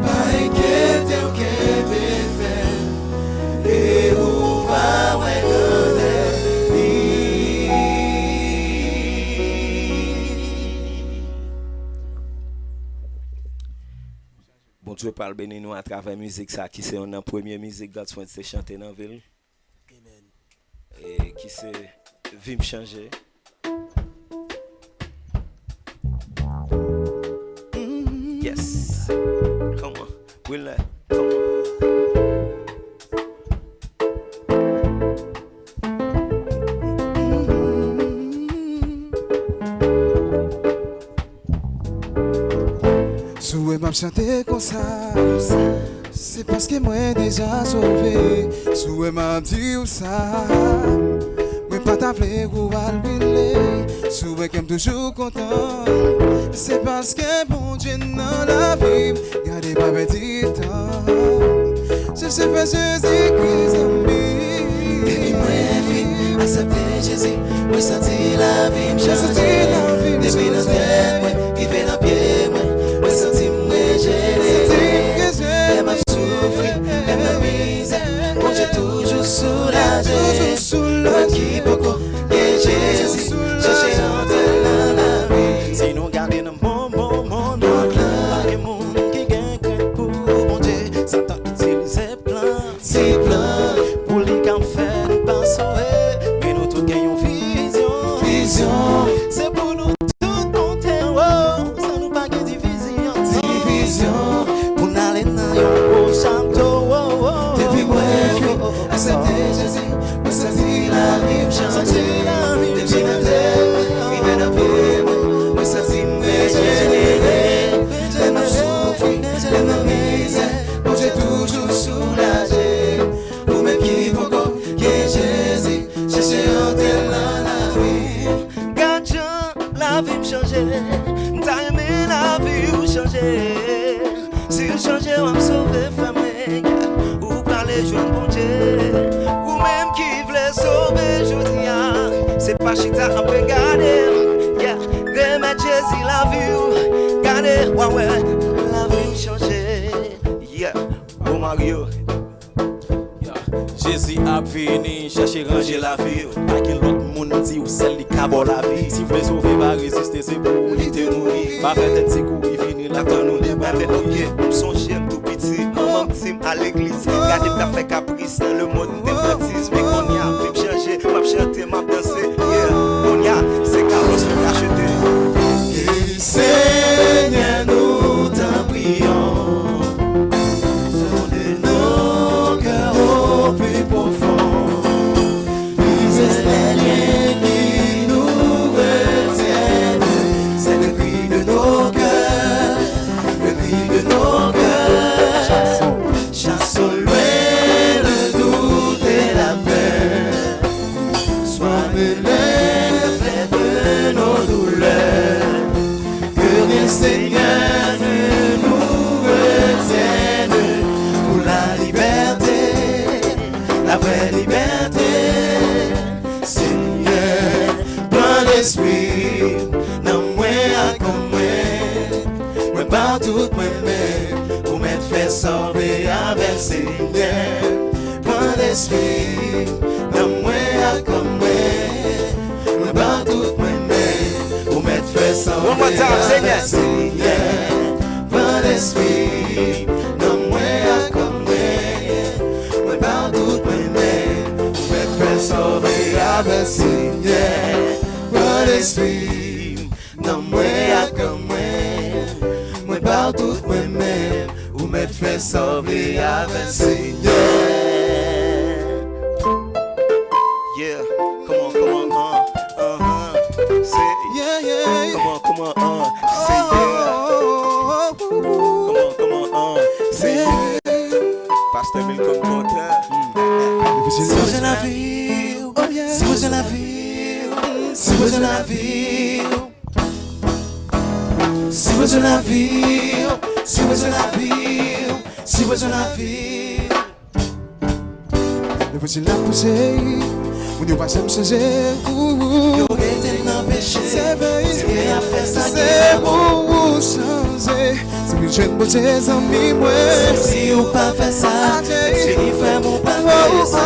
Pa enkyete w, kenbe fèm. E ou va wè grandè li. Bondye pral beni nou atravè mizik sa ki se youn nan premye mizik God's Prince te chante nan vi l. E ki se Vi m chanje. Yes. Come on. We like. Come on. Si w wè m ap chante konsa, se paske mwen deja sove. Si w wè m ap di w sa, mwen pa ta vle ou al brile. Si w wè kè m toujou kontan, se paske Bondye nan lavi m. Gade, pa pèdi tan. Chèche fè Jezi Kris zanmi. Depi mwen fin aksepte Jezi, mwen santi lavi m chanje. Depi nan tèt mwen rive nan pye mwen, mwen santi m rejene. Lè m ap soufri, lè m nan mizè, Bondye toujou soulaje. Mwen ki poko gen Jezi, chèche antre nan lavi. Si nou gade nan bon, bon mond lan, pa gen moun ki gen krent pou Bondye. Satan itilize plan, ti plan, pou li ka fè nou pa sove. Men nou tout gen yon vizyon. Vizyon. Se pou nou tout monte anwo, san nou pa gen divizyon. Divizyon. Pou n ale nan yon gwo chato. Depi mwen fin aksepte Jezi, mwen santi lavi m chanje. Depi nan tèt mwen rive nan pye mwen, mwen santi m rejenere. Lè m ap soufri, lè m nan mizè, Bondye toujou soulaje. Ou menm ki poko gen Jezi, chèche antre nan lavi. Gad jan lavi m chanje, m ta renmen lavi w chanje. Si l chanje, w ap sove, frè mwen, yeah. Ou prale jwenn Bondye. Ou menm ki vle sove jodi a, se pa chita ap regade, yeah. Remèt Jezi lavi w, gade, w a wè lavi w chanje, yeah. Bon, Mario. Jezi ap vini, chèche ranje lavi w. Pa gen lòt moun, di w sèl li ka ba w lavi. Si w vle sove, pa reziste, se pou ou li te mouri. Pa fè tèt ti kouri vini, l ap tann ou debake. Ok, m sonje m tou piti, manman m di m al legliz. Gade m t ap fè kapris nan lemond, m te pran tiz. Men kounye a, vi m chanje, m ap chante, m ap danse. Yeah, kounye a, se Carlos mwen ka chante. Senyè, nou t'en prions, sonde nos cœurs au plus profond. Brise les liens qui nous retiennent, c'est le cri de nos cœurs, le cri de nos cœurs. Chasse au loin le doute et la peur. Sois le reflet de nos douleurs. Que rien, Seigneur, ne nous retienne pour la liberté, la vraie liberté. Senyè, pran lespri nan mwen ak kò mwen. Mwen ba w tout mwen menm, ou mèt fè sa w vle avè l, Senyè. Pran lespri nan mwen ak kò mwen. Mwen ba w tout mwen menm, ou mèt fè sa w vle avè l, Senyè. Pran lespri nan mwen ak kò mwen. Mwen ba w tout mwen menm, ou mèt fè sa w vle avè l, Senyè. Pran lespri nan mwen ak kò mwen. Mwen ba w tout mwen menm, ou mèt fè sa w vle avè l, Senyè. Yeah, come on, come on, uh, uh-huh. Say, yeah, yeah. Come on, come on, uh, say, yeah. Come on, come on, uh, say, yeah. Pastè Milton Conter. Si w bezwen lavi, si w bezwen lavi, si w bezwen lavi. Si w bezwen lavi, si w bezwen lavi, si w bezwen lavi. Levanjil la pouse, moun yo pa janm chanje. Yo rete nan peche, kontinye ap fè sa ki pa bon. Se pou ou chanje, se pou w jwenn Bondye, zanmi mwen. Si w pa fè sa, èske li fè m ou pa fè sa?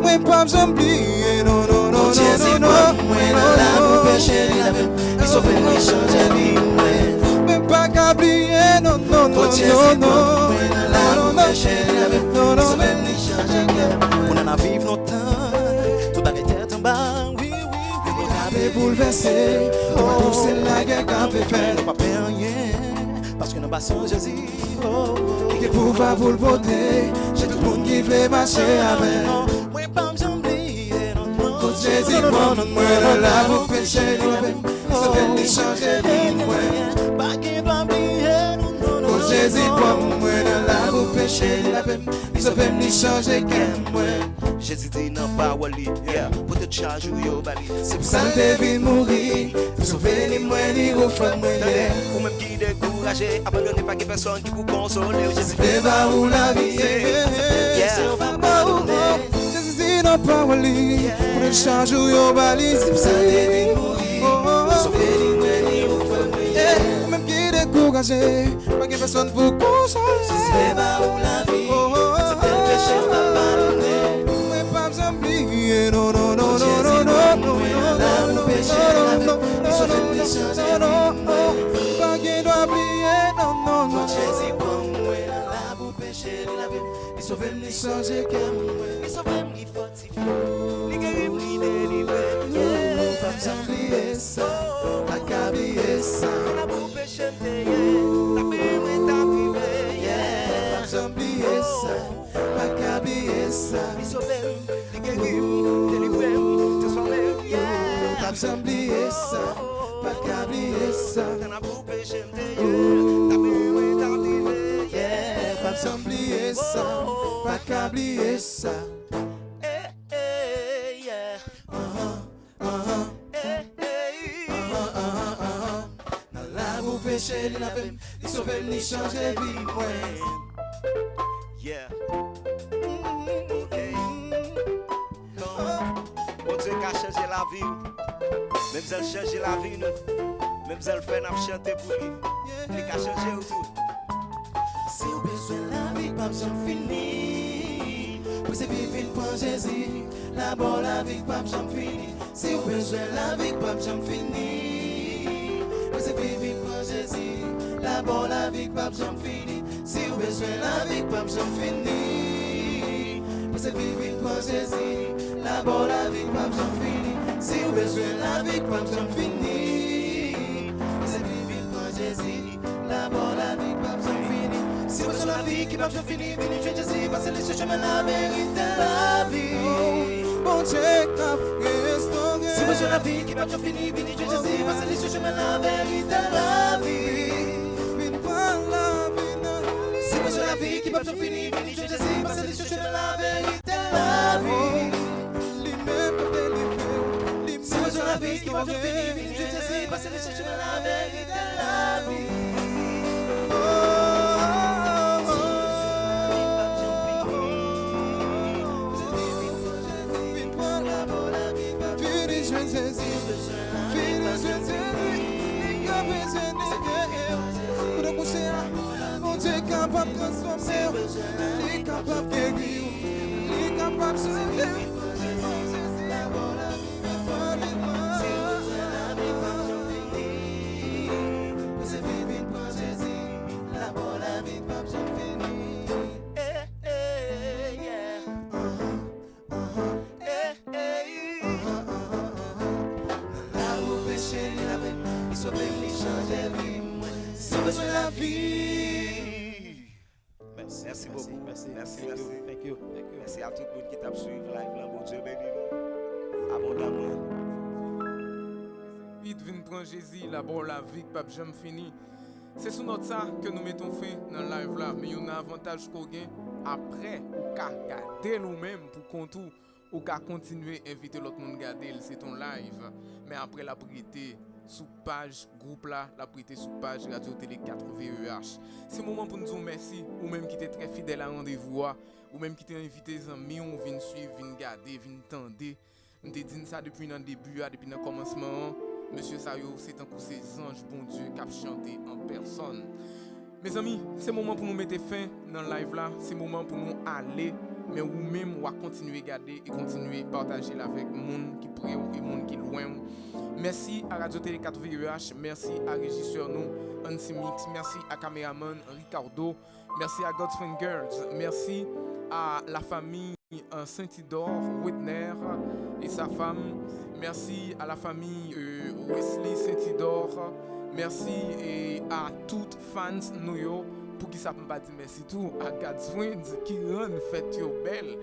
Mwen p ap janm bliye, non, non, non, non, non. Bondye di pran mwen nan lavi peche, li lave m, li sove m, li chanje vi mwen. Mwen pa ka bliye, non, non. Kot Jezi pran mwen nan la pou peche li lave m, li sove m, li chanje kè m. Moun an ap viv lontan, tout bagay tèt anba, wi, wi, wi. Lavi boulvèse, nou pa twouve se lagè k ap fè. Nou pa pè anyen, paske nan basen Jezi, oh. Li gen pouvwa pou l pwoteje tout moun ki vle mache avè l. Mwen p ap janm bliye, non, non. Kot Jezi pran mwen nan la pou peche li lave m. Li sove m, li chanje vi mwen. Pa gen dwa bliye, non, non, non. Kot Jezi pran mwen nan la pou peche li lave m. Li sove m, li chanje kè mwen. Jezi di nan pawòl li, yeah, pote tout chaj ou yo ba li. Se pou sa l te vin mouri, pou sove ni mwen ni ou frè mwen, yeah. Ou menm ki dekouraje, abandone, pa gen pèsonn ki pou konsole w. Jezi vle ba ou lavi, yeah. Aksepte l, yeah, ou va padone. Jezi di nan pawòl li, yeah, pou tout chaj ou yo ba li. Se pou sa l te vin mouri, oh, oh, oh, sove ni mwen ni ou frè mwen, yeah. Ou menm ki dekouraje, pa gen pèsonn pou konsole. Jezi vle ba ou lavi, oh, oh, oh, aksepte l, peche w va padone. Mwen p ap janm bliye, non, non, non, non, non, non, non, non, non, non, non, non, non, non, non, pa gen dwa bliye, non, non, non. Jezi pran mwen nan la pou peche li lave m. Li sove m, li chanje kè mwen. Li sove m, li fòtifye m. Li geri m, li delivre m. Yeah. P ap janm bliye sa, pa ka bliye sa. Nan la pou peche m te ye, t ap mwen t ap rive, yeah. P ap janm bliye sa, pa ka bliye sa. Li sove m, li geri m, delivre m, transfòme m, yeah. P ap janm bliye sa, pa ka bliye sa. Nan la pou peche m te ye, t ap mwen t ap rive, yeah. P ap janm bliye sa, pa ka bliye sa. Eh, eh, yeah. Anhan, anhan. Eh, eh. Anhan, anhan, anhan. Nan la pou peche li lave m, li sove m, li chanje vi mwen. Yeah. Mm, ok. Bondye ka chanje lavi w. Menm jan l chanje lavi nou, menm jan l fè n ap chante pou li, li ka chanje w tou. Si w bezwen lavi k p ap janm fini, prese vin, vin pran Jezi, l a ba w lavi k p ap janm fini. Si w bezwen lavi k p ap janm fini, prese vin, vin pran Jezi, l a ba w lavi k p ap janm fini. Si w bezwen lavi k p ap janm fini, prese vin, vin pran Jezi, l a ba w lavi k p ap janm fini. Si w bezwen lavi k p ap janm fini, prese vin, vin pran Jezi, l a ba w lavi k p ap janm fini. Si w bezwen lavi ki p ap janm fini, vini jwenn Jezi, paske li se chemen, laverite, lavi. Bondye k ap restore. Si w bezwen lavi ki p ap janm fini, vini jwenn Jezi, paske li se chemen, laverite, lavi. Vin pran lavi nan li. Si w bezwen lavi ki p ap janm fini, vini jwenn Jezi, paske li se chemen, laverite, lavi. Li menm k ap delivre w, li menm k ap sove w. Si w bezwen lavi ki p ap janm fini, vini jwenn Jezi, paske li se chemen, laverite, lavi. Oh, oh, oh, oh. Vini jwenn Jezi, vini jwenn Jezi, li ka bezwen de ou. Ou te kouche a, Bondye kapab transfòme w, li kapab geri w, li kapab sove w. Eh, eh, yeah. Eh, eh. Nan la pou peche li lave m, li sove m, li chanje vi mwen. Si w bezwen lavi. Mèsi, mèsi bokou. Mèsi, mèsi. Thank you, thank you, thank you. Mèsi a tout moun ki t ap swiv live lan. Bondye beni nou abondaman. Vit vin pran Jezi, l a ba w lavi k p ap janm fini. Se sou nòt sa ke nou mete yon fen nan live la, men youn nan avantaj ke w gen, apre ou ka gade l ou menm pou kont ou, ou ka kontinye envite lòt moun gade l, se t on live. Men apre l ap rete sou paj gwoup la, l ap rete sou paj Radyo Tele kat V E H. Se moman pou n di w mèsi, ou menm ki te trè fidèl a randevou a, ou menm ki te envite zanmi w vin swiv, vin gade, vin tande. M te di n sa depi nan debi a, depi nan kòmansman an, mesye sa yo se tankou se zanj Bondye k ap chante an pèsòn. Mezanmi, se moman pou nou mete fen nan live la, se moman pou nou ale men ou menm w a kontinye gade e kontinye pataje l avèk moun ki pre w e moun ki lwen w. Mèsi a Radio Télé quatre V E H, mèsi a rejisè nou Ansi Mix, mèsi a kameraman Ricardo, mèsi a God's Friend Girls, mèsi a la famille euh, Saint-Idor, Wedner et sa femme. Mèsi a la famille euh, Wesley Saint-Idor. Mèsi e a tout fans nou yo. Poukisa m pa di mèsi tou a God's Friends ki rann fèt yo bèl.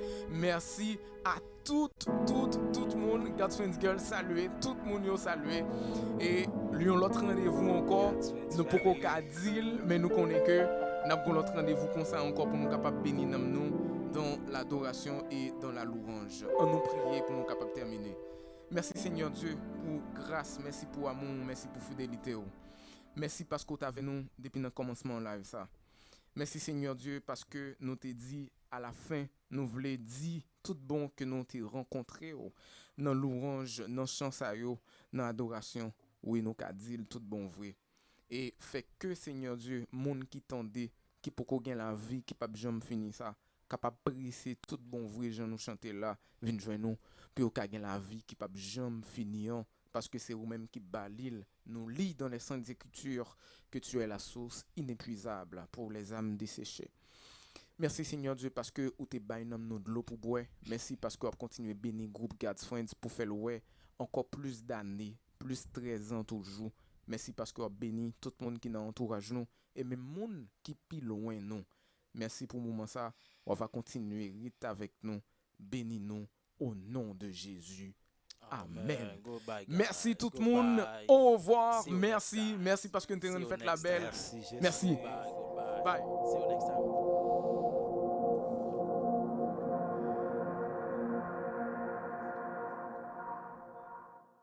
Mèsi a tout, tout, tout moun. God's Friends Girl salye, tout moun yo salye. E yon lòt randevou ankò. Nou poko ka di l, men nou konnen ke n ap gon lòt randevou konsa ankò pou nou kapab beni nanm nou dans l'adoration et dans la louange. An nou priye pou nou kapab tèmine. Mèsi Senyè Dye pou gras, mèsi pou amou, mèsi pou fidelite w. Mèsi paske w t avè nou depi nan kòmansman live sa. Mèsi Senyè Dye paske nou te di alafen nou vle di tout bon ke nou te rankontre w nan louwanj, nan chan sa yo, nan adorasyon. Wi, nou ka di l tout bon vre. E fè ke Senyè Dye, moun ki tande, ki poko gen lavi, ki p ap janm fini sa, kapab prese tout bon vre jan nou chante la, vin jwenn nou, pou yo ka gen lavi ki p ap janm fini an, paske se ou menm ki ba li l. Nou li dans les Saintes Écritures que tu es la source inépuisable pour les âmes desséchées. Mèsi Senyè Dye paske ou te bay nanm nou dlo pou bwè. Mèsi paske w ap kontinye beni gwoup God's Friends pou fè l wè ankò plis dane, plis trèzan toujou. Mèsi paske w ap beni tout moun ki nan antouraj nou e menm moun ki pi lwen nou. Mèsi pou moman sa. W ava kontinye ret avèk nou, beni nou, au nom de Jésus. Amen. Mèsi tout moun. Au revoir. Mèsi. Mèsi paske nou te rann fèt la bèl. Mèsi. Bye.